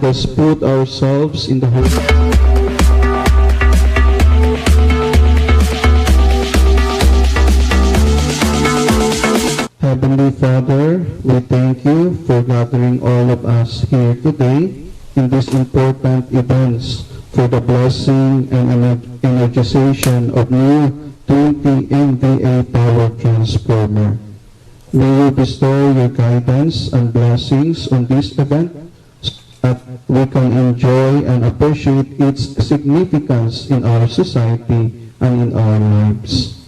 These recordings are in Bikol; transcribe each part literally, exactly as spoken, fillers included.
Let's put ourselves in the hands. Heavenly Father, we thank you for gathering all of us here today in these important events for the blessing and ener-, energization of new twenty M V A power transformer. May you bestow your guidance and blessings on this event so that we can enjoy and appreciate its significance in our society and in our lives.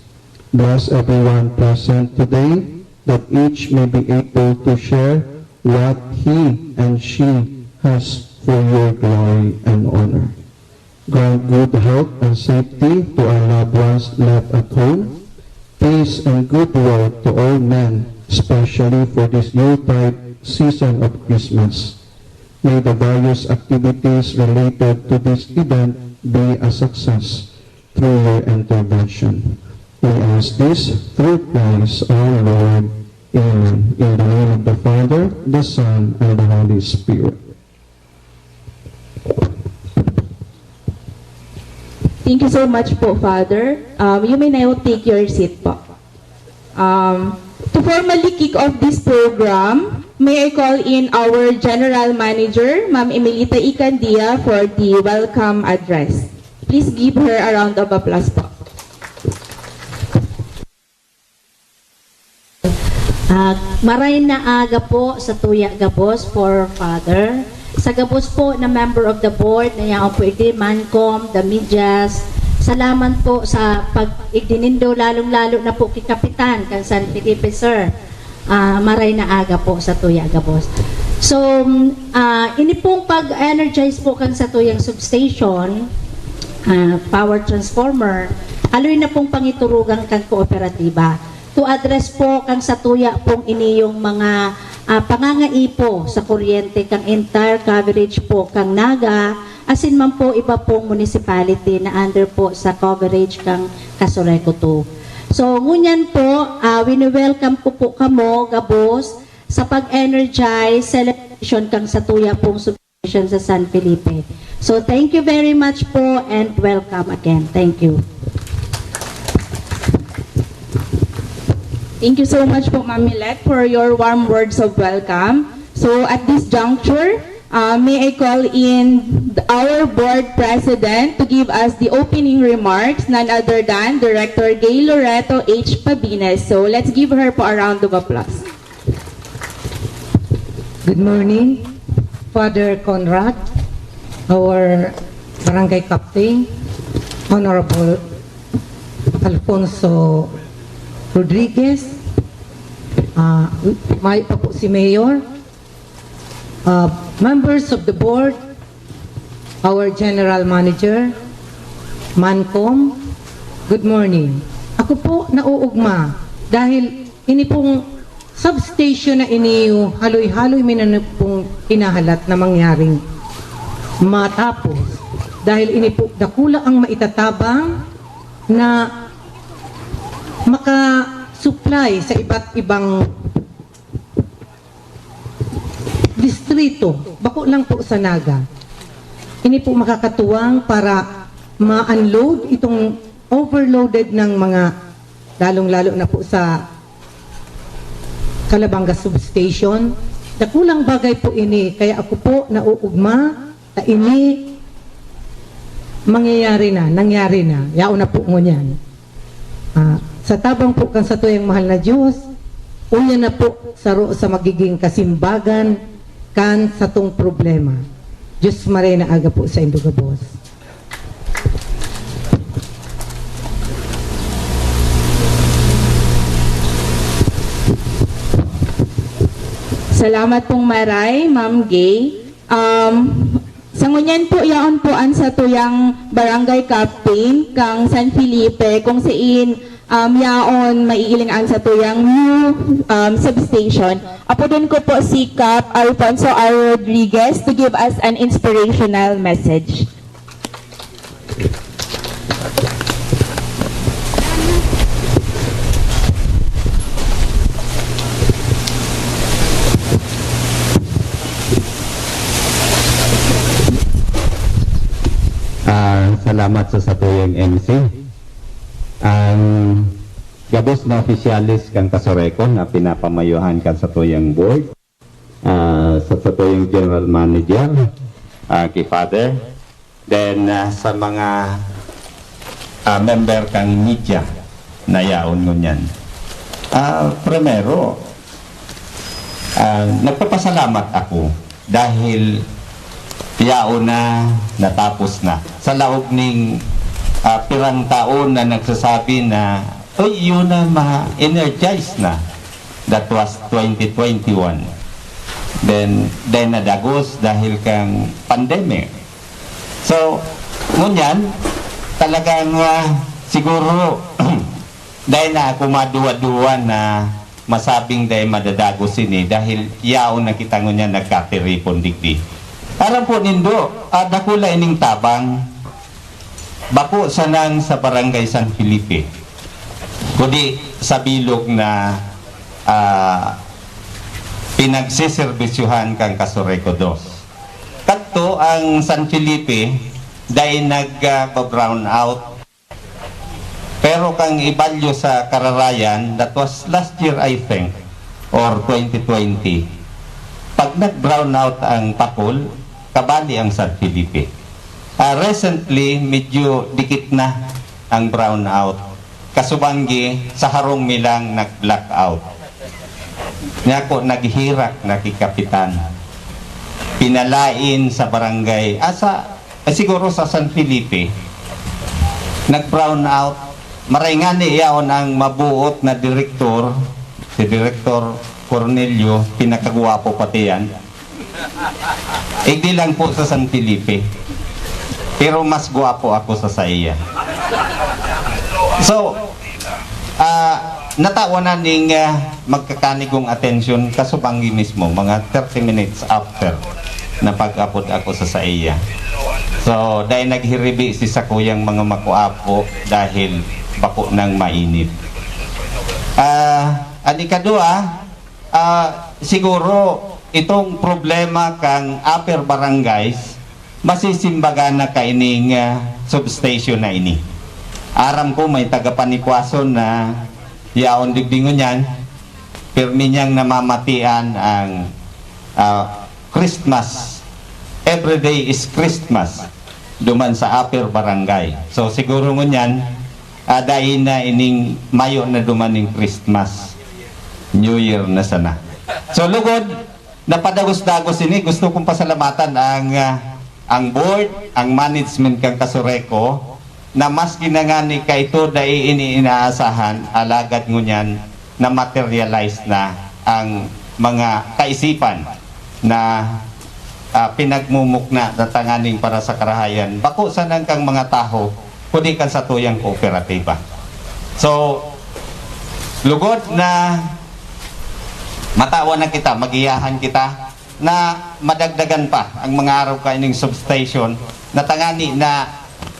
Bless everyone present today, that each may be able to share what he and she has for your glory and honor. Grant good health and safety to our loved ones left at home. Peace and good will to all men, especially for this Yuletide season of Christmas. May the various activities related to this event be a success through your intervention. We ask this through Christ our Lord. Amen. In the name of the Father, the Son, and the Holy Spirit. Thank you so much po, Father. Um, you may now take your seat po. Um, to formally kick off this program, may I call in our General Manager, Ma'am Emilita Icandia, for the welcome address. Please give her a round of applause po. Ah, maray na aga po sa tuya gabos for Father. Sa gabos po na member of the board na yaon po iti, Mancom, the medias, salamat po sa pag-igdi nindo, lalong-lalo na po ki Kapitan kan San Felipe, sir. Ah, maray na aga po sa tuya gabos. So, mm, ah, ini pong pag-energize po kan satuyang substation, ah, power transformer, haloy na pong pangiturugan kan kooperatiba. To address po kan satuya pong iniyong mga, ah, pangangaipo sa kuryente kan entire coverage po kan Naga, asin man po iba pong municipality na under po sa coverage kan Casureco two. So, ngunyan po, ah, wini-welcome ko po kamo gabos sa pag-energize celebration kan satuya pong subdivision sa San Felipe. So, thank you very much po and welcome again. Thank you. Thank you so much po, Ma'am Milet, for your warm words of welcome. So, at this juncture, uh, may I call in our board president to give us the opening remarks, none other than Director Gay Loreto H Pabines. So, let's give her po a round of applause. Good morning, Father Conrad, our barangay captain, Honorable Alfonso Rodriguez, uh, may pa po si Mayor, uh, members of the board, our general manager, Mancom, good morning. Ako po nauugma dahil ini pong substation na ini haloy-haloy mi na pong hinahalat na mangyaring matapos. Dahil ini po dakula ang maitatabang na maka-supply sa iba't ibang distrito, bako lang po sa Naga. Ini po makakatuwang para ma-unload itong overloaded ng mga, lalong-lalo na po sa Calabanga Substation. Dakulang bagay po ini, kaya ako po nauugma na ini mangyayari na, nangyari na, yaon na po ngunyan. Ah, sa tabang po kan satuyang mahal na Diyos, uya na po saro sa magiging kasimbagan kan satong problema. Diyos maray na aga po sa indo gabos. Salamat pong maray, Ma'am Gay. Um, sa ngunyan po, yaon po an satuyang barangay captain kang San Felipe, kung siin um, yaon maiiling an satuyang new um, substation. Apodon ko po si Cap Alfonso R. Rodriguez to give us an inspirational message. Salamat sa satuyang M C. Ang gabos na opisyales kan Casureco na pinapamayohan kan satuyang board, ah, sa satuyang general manager, ah, ki Father, then, ah, sa mga, ah, member kan media na yaon ngunyan. Ah, primero, ah, nagpapasalamat ako dahil yaon na, natapos na. Sa laog ning, ah, pirang taon na nagsasabi na, "Uy, yun na, ma-energize na." That was twenty twenty-one. Then, then nadagos dahil kang pandemic. So, ngunyan, talagang, ah, siguro, dai na ako maduwa-duwa na masabing dai madadagos ini dahil yaon na kita ngunyan nagkatiripon digdi. Aram po nindo, ah, dakula ining tabang, bako sanang sa Barangay San Felipe, kundi sa bilog na, ah, pinagseserbisyohan kan Casureco dos. Kadto ang San Felipe, dai nag, ah, ba-brown out. Pero kang ibalyo sa kararayan, that was last year, I think, or twenty twenty. Pag nag-brown out ang Pacol, kabali ang San Felipe. Ah, recently, medyo dikit na ang brown out. Kasubanggi, sa harong mi lang nag-black out. Nyako, naghirak na ki kapitan. Pinalain sa barangay, asa, eh, siguro sa San Felipe, nag-brown out. Maray ngani yaon ang mabuot na direktor, si Direktor Cornelio, pinakagwapo pati yan. Igdi lang po sa San Felipe. Pero mas gwapo ako sa saiya. So, ah, natawan na ning, ah, magkakanigong atensyon kasubanggi mismo, mga thirty minutes after na pag-apod ako sa saiya. So, dahil naghiribi si sakuyang mga makuapo dahil bako nang mainit. Ah, an ikadua, ah, siguro itong problema kang upper barangays, masisimbagan na kaining, ah, substation na ini. Aram ko may taga Panikwason na yaon digdi ngunyan, pirmi niyang namamatian ang, ah, Christmas. Every day is Christmas duman sa upper barangay. So, siguro ngunyan, ah, dai na ining mayo na duman ning Christmas. New Year na sana. So, lugod, napadagos-dagos ini. Gusto kong pasalamatan ang, ah, ang board, ang management kan Casureco, na maski na ngani kaito dai ini inaasahan, alagad ngunyan na-materialize na ang mga kaisipan na, ah, pinagmumukna na tanganing para sa karahayan, bako sanang kang mga tawo, kundi kan satuyang kooperatiba. So, lugod na matawan na kita, magiyahan kita, na madagdagan pa ang mga araw kaining substation, na tangani na,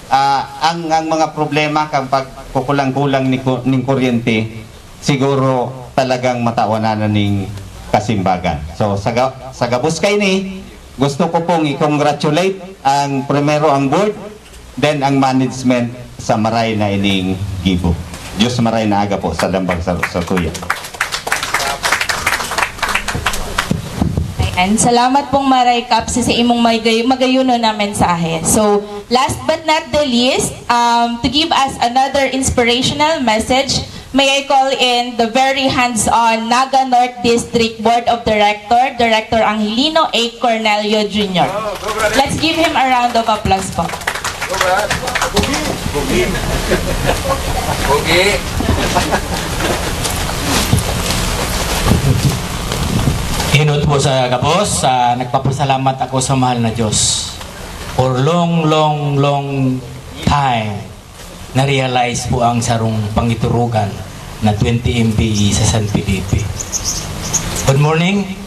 ah, ang, ang mga problema kan pagkukulang-kulang ni ku-, ning kuryente, siguro talagang matawanan na ning kasimbagan. So, sa ga-, sa gabos kaini, gusto ko pong i-congratulate ang primero ang board, then ang management sa maray na ining gibo. Diyos maray na aga po sa lambang sa, sa tuya. Ayan. Salamat pong Maray Kap sa, sa imong magay, magayuno na mensahe. So, last but not the least, um, to give us another inspirational message, may I call in the very hands-on Naga North District Board of Director, Director Angelino A. Cornelio Junior. Let's give him a round of applause po. Bugi. Bugi. Inot po sa gabos, ah, nagpapasalamat ako sa mahal na Diyos. For long, long, long time, na-realize po ang sarong pangiturugan na twenty M B E sa San Felipe. Good morning,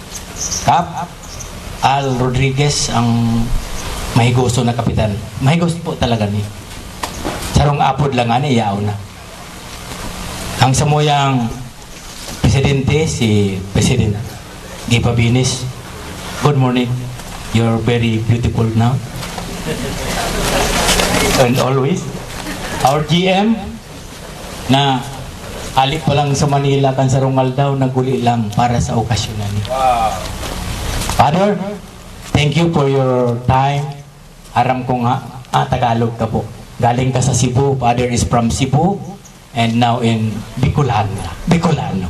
Kap. Al Rodriguez, ang mahigoso na kapitan. Mahigoso po talaga ni. Sarong apod lang ani, yaon na. Ang samuyang presidente, si President Guy Pabinis. Good morning. You're very beautiful now. And always, our G M na hali pa lang sa Manila kan sarong aldaw, naguli lang para sa okasyon na ni. Father, thank you for your time. Aram ko nga, ah, Tagalog ka po. Galing ka sa Cebu. Father is from Cebu and now in Bicolana. Bicolano.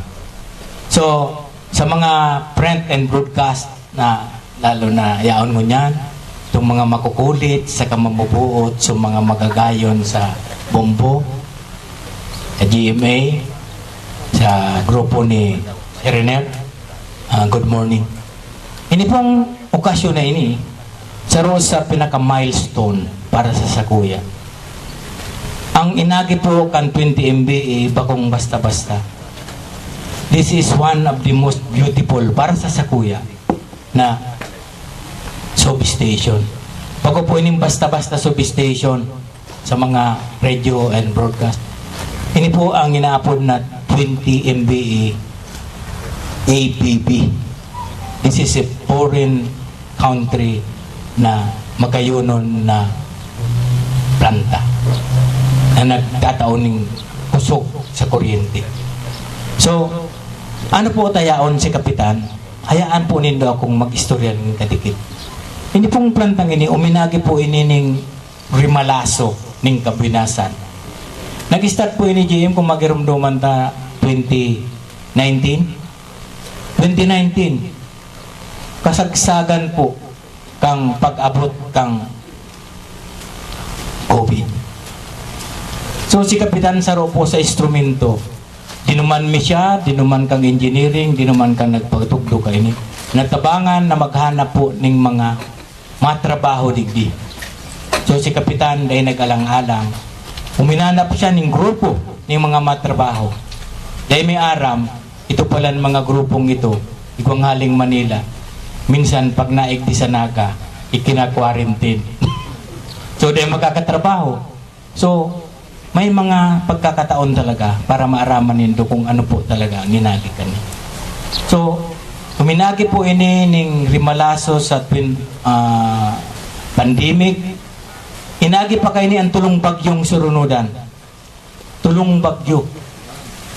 So, sa mga print and broadcast na lalo na yaon ngunyan, itong mga makukulit, sa kamamubuot, sa mga magagayon sa Bombo, sa G M A, sa grupo ni Renel, ah, good morning. Ini pong okasyon na ini, saro sa pinaka-milestone para sa sakuya. Ang inagi po kan twenty M B A, bakong basta-basta. This is one of the most beautiful para sa sakuya na substation. Bako po ining basta-basta substation sa mga radio and broadcast. Ini po ang inaapod na twenty M B A A B B. This is a foreign country na magayonon na planta na nagtatao ning kusog sa kuryente. So, ano po tayaon si Kapitan? Hayaan po nindo akong mag-istorya ning kadikit. Ini pong plantang ini, uminagi po ini ning rimalaso ning kabinasan. Nag-start po ini, G M, kung magirumduman ta, twenty nineteen. Twenty nineteen, kasagsagan po kang pag-abot kang COVID. So, si Kapitan saro po sa instrumento. Dinuman mi siya, dinuman kang engineering, dinuman kang nagpatugdo kaini. Natabangan na maghanap po ning mga matrabaho digdi. So, si Kapitan dai nag-alang-alang. Huminanap siya ning grupo ning mga matrabaho. Dai mi aram, ito palan mga grupong ito, igwang haling Manila. Minsan, pag naigdi sa Naga, ikina-quarantine. So, dai magkakatrabaho. So, may mga pagkakataon talaga para maaraman nindo kung ano po talaga ang inagi kani. So, huminagi po ini ning rimalaso sa twin-, ah, pandemic. Inagi pa kaini ang tulong bagyong surunodan. Tulong bagyo.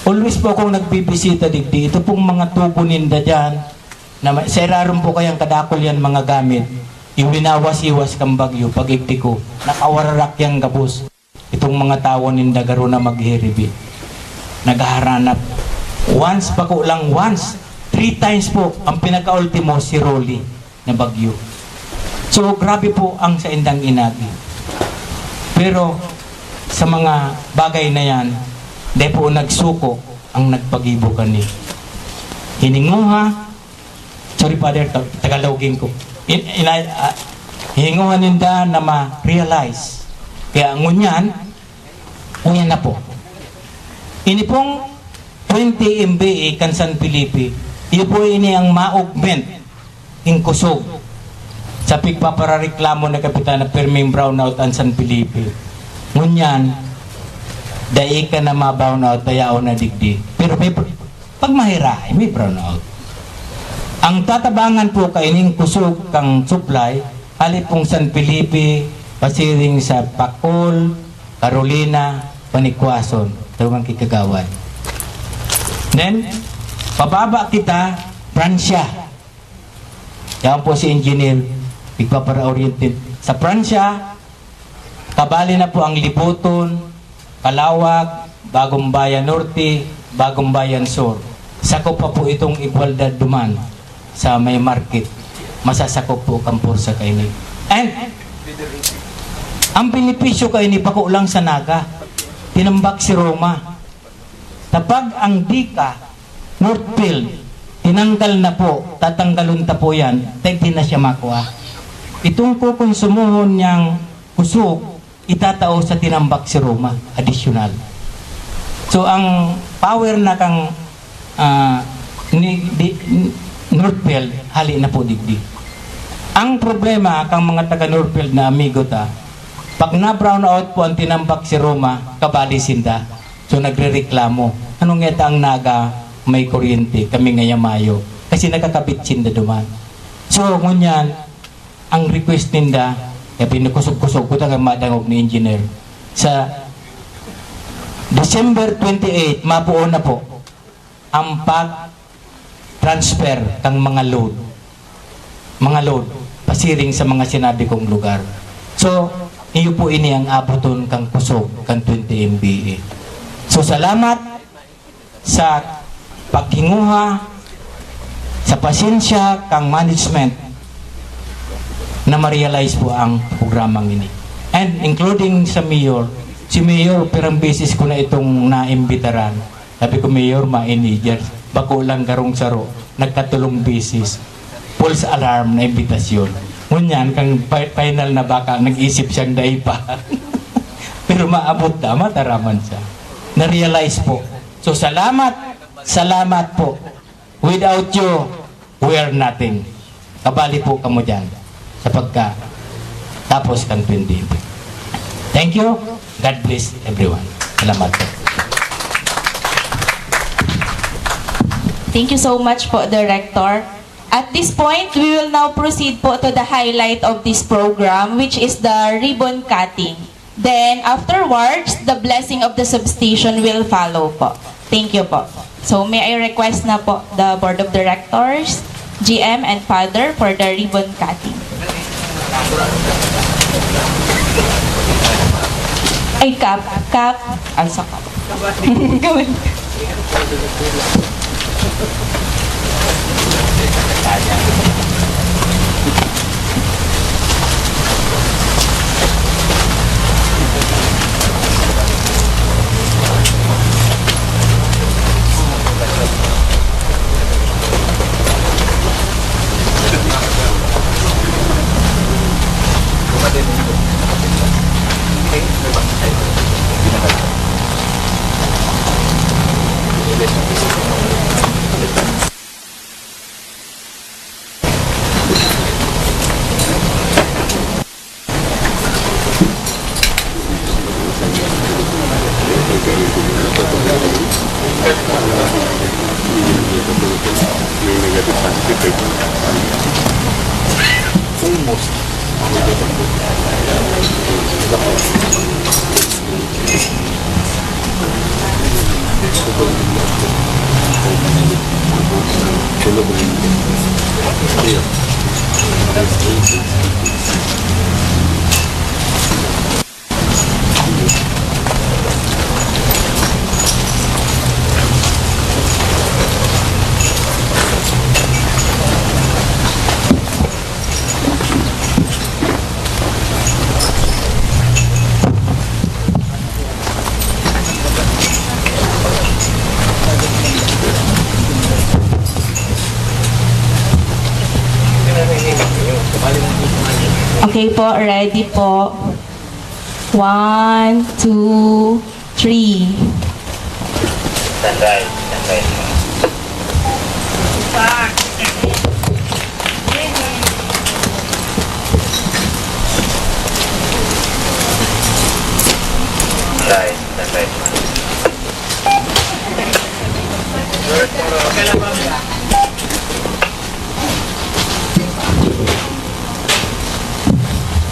Always po akong nagbibisita digdi. Ito pong mga tubo ninda dyan, na may, sa irarom po kayang kadakol yan mga gamit, yung winawas-iwas kang bagyo, pag igdi ko, nakawararak yang gabos. Itong mga tawo ninda garo na maghiribi. Naghaharanap. Once, bako lang once. Three times po, ang pinakaultimo, si Rolly na bagyo. So, grabe po ang saindang inagi. Pero, sa mga bagay na yan, dai po nagsuko ang nagpagibo kani. Hininguha, sorry, Father, ta-, Tagalogin ko. In, in, ah, hininguha ninda na ma-realize. Kaya ngunyan, ngunyan na po. Ini pong twenty M B A kan San Felipe, iyo po ini ang ma-augment ning kusog. Sa pigpaparareklamo na Kapitan na pirming brownout ang San Felipe. Ngunyan, dai ka na ma-brownout, dayaon na digdi. Pero may pr-, pag mahirahay, may brownout. Ang tatabangan po kaining kusog kang supply, hali pong San Felipe, pasiring sa Pacol, Carolina, Panikwason, Tawang Kikagawad. Then, pababa kita, Pransya. Yan po si Engineer, nagpapara-oriented. Sa Pransya, kabali na po ang Liboton, Calauag, Bagong Bayan Norte, Bagong Bayan Sur. Sakop pa po itong Igualdad duman sa may market. Masasakop po kan pwersa kaini. And, ang benepisyo kaini, bako lang sa Naga. Tinambak si Roma. Kapag ang DECA, Northfield, tinanggal na po, tatanggalon ta po yan, dai na siya makua. Itong kukonsumohon niyang kusog, itatao sa tinambak si Roma, additional. So, ang power na kang, ah, ni, di, Northfield, hali na po digdi. Ang problema kang mga taga Northfield na amigo ta, pag na-brown out po ang tinambak si Roma, kabali sinda. So, nagrereklamo. Ano ngeta ang Naga may kuryente, kami ngaya mayo? Kasi nakakabit sinda duman. So, ngunyan, ang request ninda, Kaya pinukusog-kusog ko, taga madangog ni engineer. Sa December twenty-eight, mabuo na po ang pag-transfer kang mga load. Mga load, pasiring sa mga sinabi kong lugar. So, iyo po ini ang aboton kang kusog kang twenty M B A. So, salamat sa paghinguha, sa pasensya kang management na ma-realize po ang programang ini. And including sa mayor, si mayor, pirang beses ko na itong naimbitaran. Sabi ko, "Mayor, manager, bako lang garong saro, nagkatulong beses. False alarm na imbitasyon." Ngunyan, kang fi-, final na baka, nag-isip siyang dai pa. Pero maabot na, mataraman siya. Na-realize po. So, salamat, salamat po. Without you, we are nothing. Kabali po kamo dyan sa pagka tapos kang twenty. Thank you. God bless everyone. Salamat po. Thank you so much po, Director. At this point, we will now proceed po to the highlight of this program, which is the ribbon cutting. Then, afterwards, the blessing of the substation will follow po. Thank you po. So, may I request na po the Board of Directors, G M, and Father for the ribbon cutting. Ay, Kap, Kap. Ay, sa Kap. Gawin. Okay po, ready po. One, two, three. Standby, standby. Standby, standby.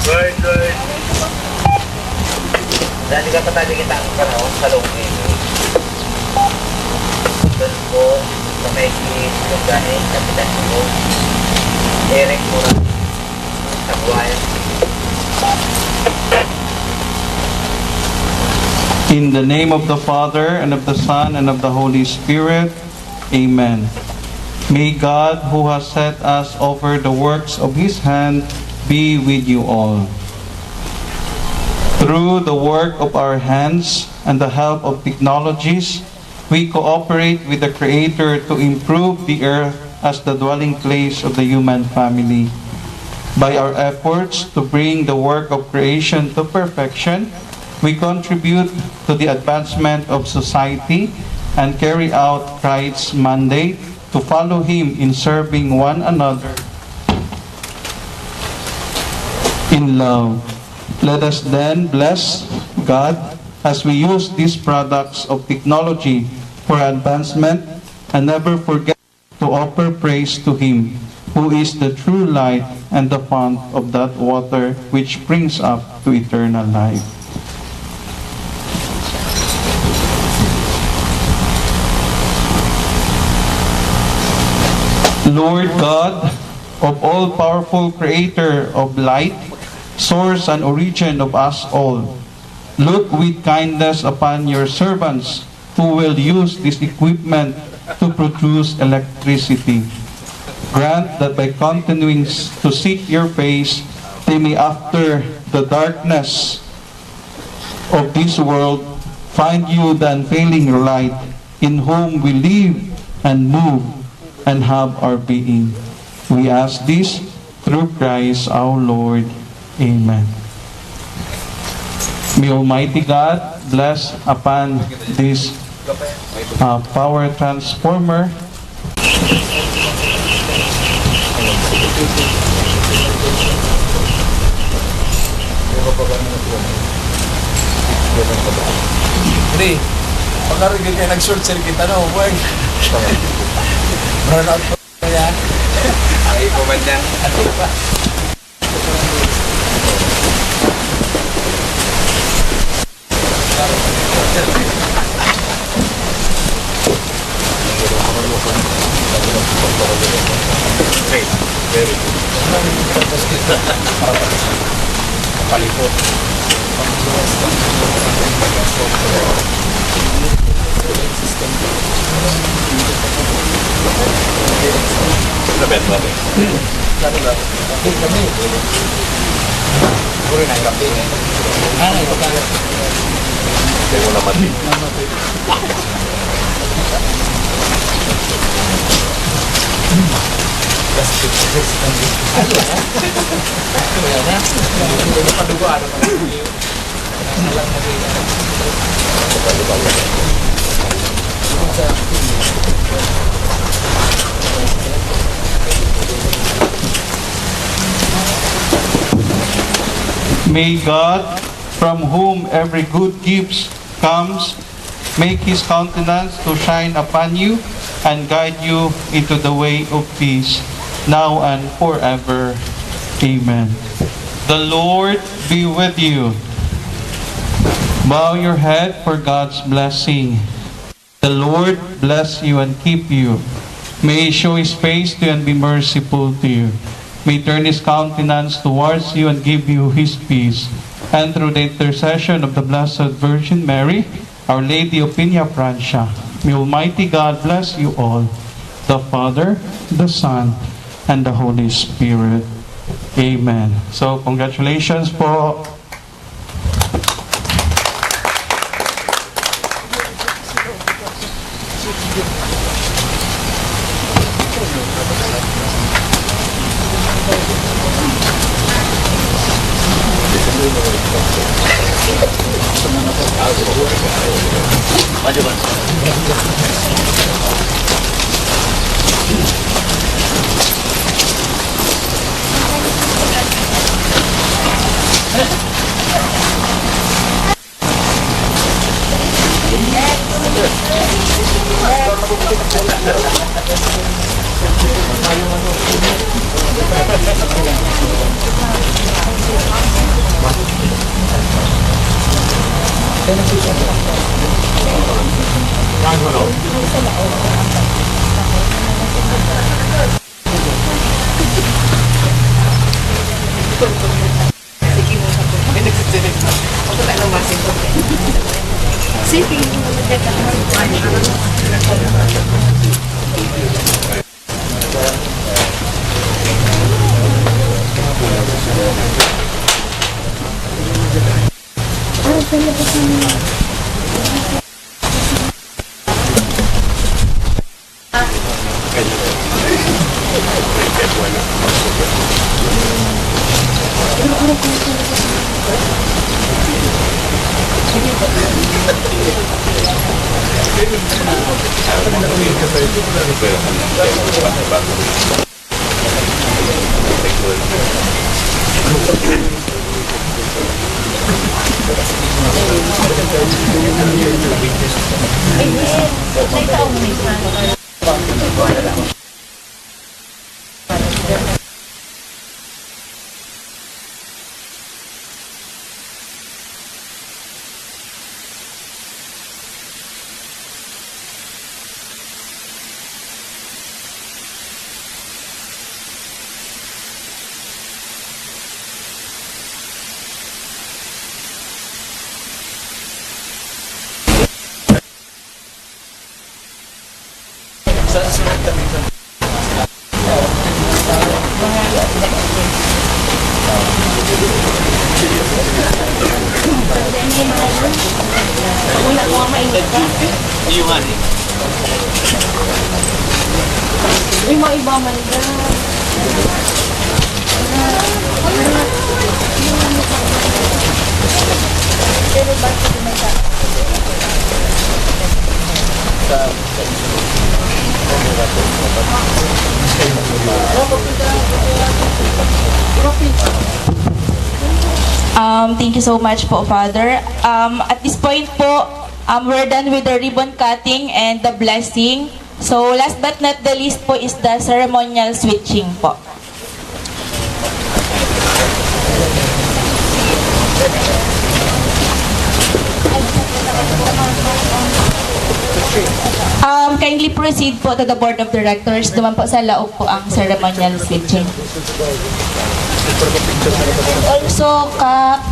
Lord, Lord. Dati ka pa tayo kita ang panahon sa loob ninyo. Doon po sa may kinugani, Kapitan Hugo. Eric Mura. Sa buhay. In the name of the Father, and of the Son, and of the Holy Spirit, Amen. May God, who has set us over the works of His hand, be with you all. Through the work of our hands and the help of technologies, we cooperate with the Creator to improve the earth as the dwelling place of the human family. By our efforts to bring the work of creation to perfection, we contribute to the advancement of society and carry out Christ's mandate to follow Him in serving one another in love. Let us then bless God as we use these products of technology for advancement and never forget to offer praise to Him, who is the true light and the fount of that water which springs up to eternal life. Lord God, of all-powerful creator of light, source and origin of us all, look with kindness upon your servants who will use this equipment to produce electricity. Grant that by continuing s-, to seek your face, they may, after the darkness of this world, find you, the unfailing light, in whom we live and move and have our being. We ask this through Christ our Lord. Amen. May Almighty God bless upon this, uh, power transformer. Hindi. Pagkarigil kayo, nag-short circuit, ano, boy? Brownout po yan. Ay, pumanda. Ano ba? Palipot. Ano ba yan, pare? Ano ba? Puro na yung kape, eh. Ah, ito ka. Hindi mo naman. May God, from whom every good gift comes, make his countenance to shine upon you and guide you into the way of peace, now and forever. Amen. The Lord be with you. Bow your head for God's blessing. The Lord bless you and keep you. May He show His face to you and be merciful to you. May He turn His countenance towards you and give you His peace. And through the intercession of the Blessed Virgin Mary, Our Lady of Peñafrancia, may Almighty God bless you all, the Father, the Son, and the Holy Spirit. Amen. So, congratulations po. Iyuhan eh. Yung mga iba man dyan. Pero bakit naman sa Um, thank you so much po, Father. Um, at this point po, um, we're done with the ribbon cutting and the blessing. So, last but not the least po is the ceremonial switching po. Um, kindly proceed po to the Board of Directors. Duman po sa laog po ang ceremonial switching. And also, Kap,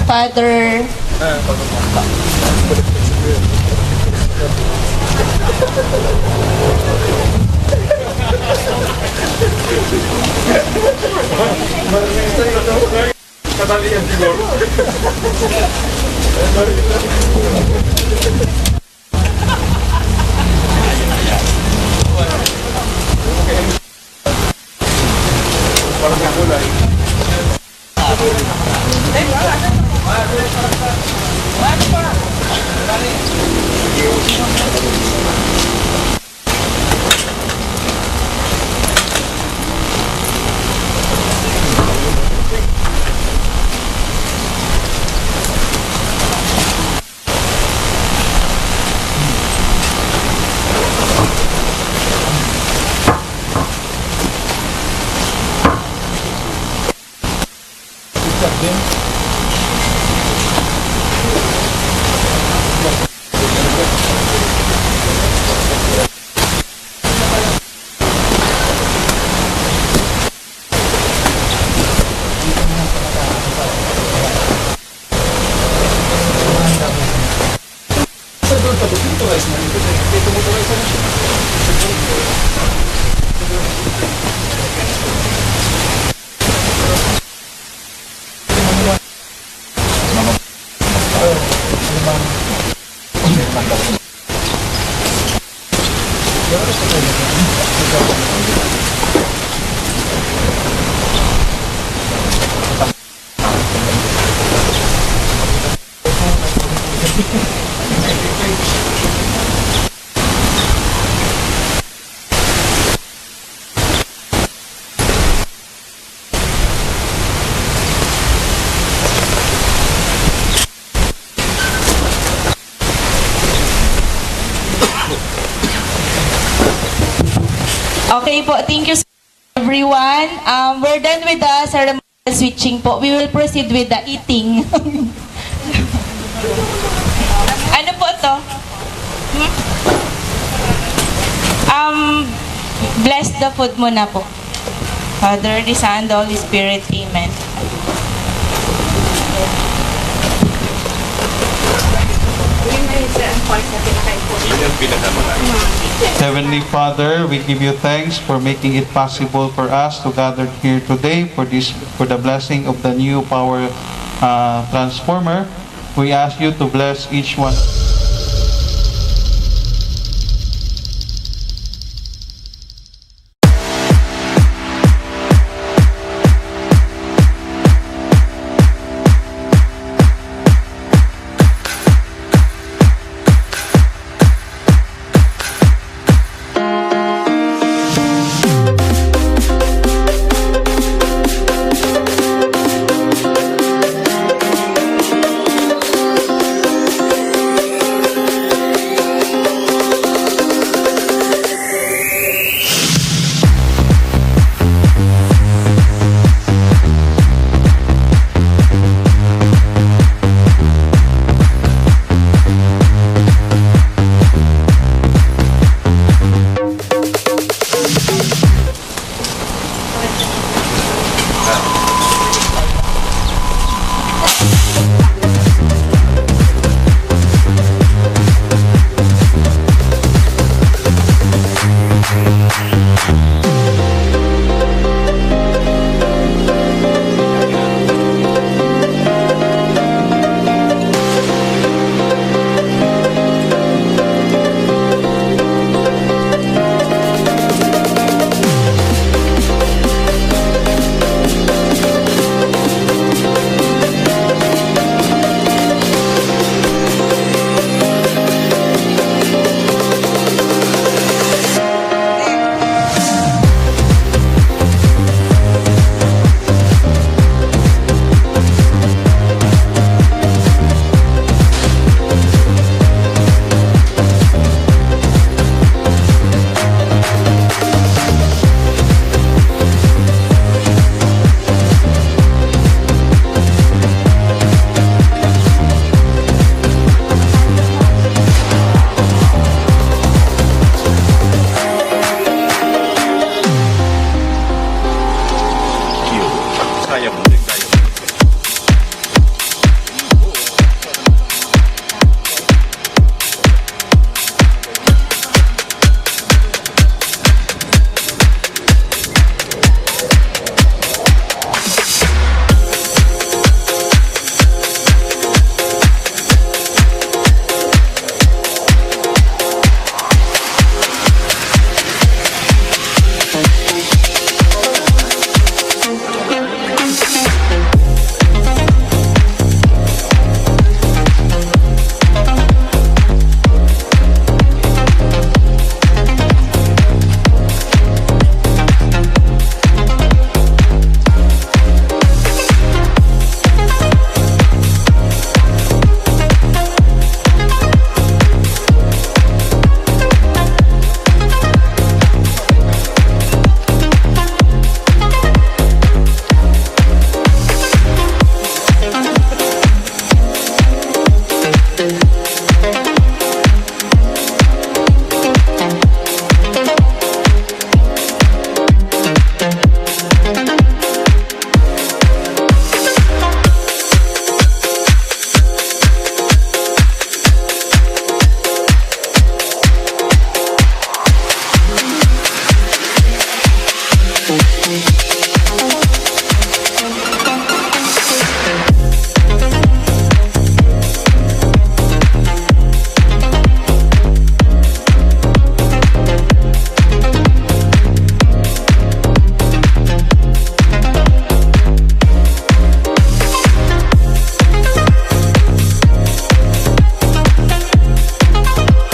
Father. Kadali yan siguro. Parang may kulay. Okay po, thank you, everyone. Um, we're done with the ceremonial switching po. We will proceed with the eating. Ano po to? Hmm? Um, bless the food muna po. Father, the Son, the Holy Spirit. Amen. Yun na yung point na pinaka-important. Heavenly Father, we give you thanks for making it possible for us to gather here today for this for the blessing of the new power uh, transformer. We ask you to bless each one.